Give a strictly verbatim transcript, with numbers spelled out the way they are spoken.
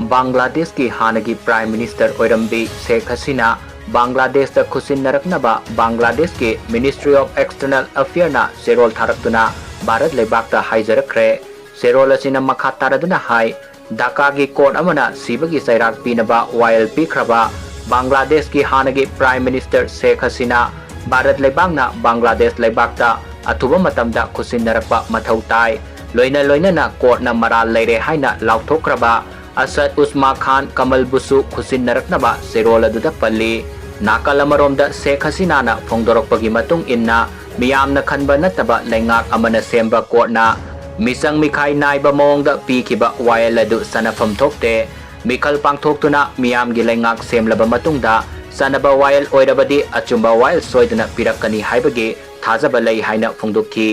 ꯕꯪꯒ꯭ꯂꯥꯗꯦꯁꯀꯤ ꯍꯥꯟꯅꯒꯤ Prime Minister ꯑꯣꯏꯔꯝꯕꯤ ꯁꯦꯈ ꯍꯁꯤꯅꯥ ꯕꯪꯒ꯭ꯂꯥꯗꯦꯁꯇ ꯈꯨꯠꯁꯤꯟꯅꯔꯛꯅꯕ ꯕꯪꯒ꯭ꯂꯥꯗꯦꯁꯀꯤ Ministry of External Affairꯅ ꯆꯦꯔꯣꯜ ꯊꯥꯔꯛꯇꯨꯅ ꯚꯥꯔꯠ ꯂꯩꯕꯥꯛꯇ ꯍꯥꯏꯖꯔꯛꯈ꯭ꯔꯦ꯫ ꯆꯦꯔꯣꯜ ꯑꯁꯤꯅ ꯃꯈꯥ ꯇꯥꯔꯗꯨꯅ ꯍꯥꯏ, ꯙꯥꯀꯥꯒꯤ court ꯑꯃꯅ ꯁꯤꯕꯒꯤ ꯆꯩꯔꯥꯛ ꯄꯤꯅꯕ ꯋꯥꯌꯦꯜ ꯄꯤꯈ꯭ꯔꯕ ꯕꯪꯒ꯭ꯂꯥꯗꯦꯁꯀꯤ ꯍꯥꯟꯅꯒꯤ Prime Minister ꯁꯦꯈ ꯍꯁꯤꯅꯥ ꯚꯥꯔꯠ ꯂꯩꯕꯥꯛꯅ ꯕꯪꯒ꯭ꯂꯥꯗꯦꯁ ꯂꯩꯕꯥꯛꯇ ꯑꯊꯨꯕ ꯃꯇꯝꯗ ꯈꯨꯠꯁꯤꯟꯅꯔꯛꯄ ꯃꯊꯧ ꯇꯥꯏ꯫ ꯂꯣꯏꯅ ꯂꯣꯏꯅꯅ courtꯅ ꯃꯔꯥꯜ ꯂꯩꯔꯦ ꯍꯥꯏꯅ ꯂꯥꯎꯊꯣꯛꯈ꯭ꯔꯕ ꯑꯁꯗ ꯎꯁꯃꯥ ꯈꯥꯟ ꯀꯃꯜꯕꯨꯁꯨ ꯈꯨꯠꯁꯤꯟꯅꯔꯛꯅꯕ ꯆꯦꯔꯣꯜ ꯑꯗꯨꯗ ꯄꯜꯂꯤ꯫ ꯅꯥꯀꯜ ꯑꯃꯔꯣꯝꯗ ꯁꯦꯈ ꯍꯁꯤꯅꯥꯅ ꯐꯣꯡꯗꯣꯔꯛꯄꯒꯤ ꯃꯇꯨꯡ ꯏꯟꯅ ꯃꯤꯌꯥꯝꯅ ꯈꯟꯕ ꯅꯠꯇꯕ ꯂꯩꯉꯥꯛ ꯑꯃꯅ ꯁꯦꯝꯕ courtꯅ ꯃꯤꯆꯪ ꯃꯤꯈꯥꯏ ꯅꯥꯏꯕ ꯃꯑꯣꯡꯗ ꯄꯤꯈꯤꯕ ꯋꯥꯌꯦꯜ ꯑꯗꯨ ꯆꯠꯅꯐꯝ ꯊꯣꯛꯇꯦ꯫ ꯃꯤꯈꯜ ꯄꯥꯡꯊꯣꯛꯇꯨꯅ ꯃꯤꯌꯥꯝꯒꯤ ꯂꯩꯉꯥꯛ ꯁꯦꯝꯂꯕ ꯃꯇꯨꯡꯗ ꯆꯠꯅꯕ ꯋꯥꯌꯦꯜ ꯑꯣꯏꯔꯕꯗꯤ ꯑꯆꯨꯝꯕ ꯋꯥꯌꯦꯜ ꯁꯣꯏꯗꯅ ꯄꯤꯔꯛꯀꯅꯤ ꯍꯥꯏꯕꯒꯤ ꯊꯥꯖꯕ ꯂꯩ ꯍꯥꯏꯅ ꯐꯣꯡꯗꯣꯛꯈꯤ꯫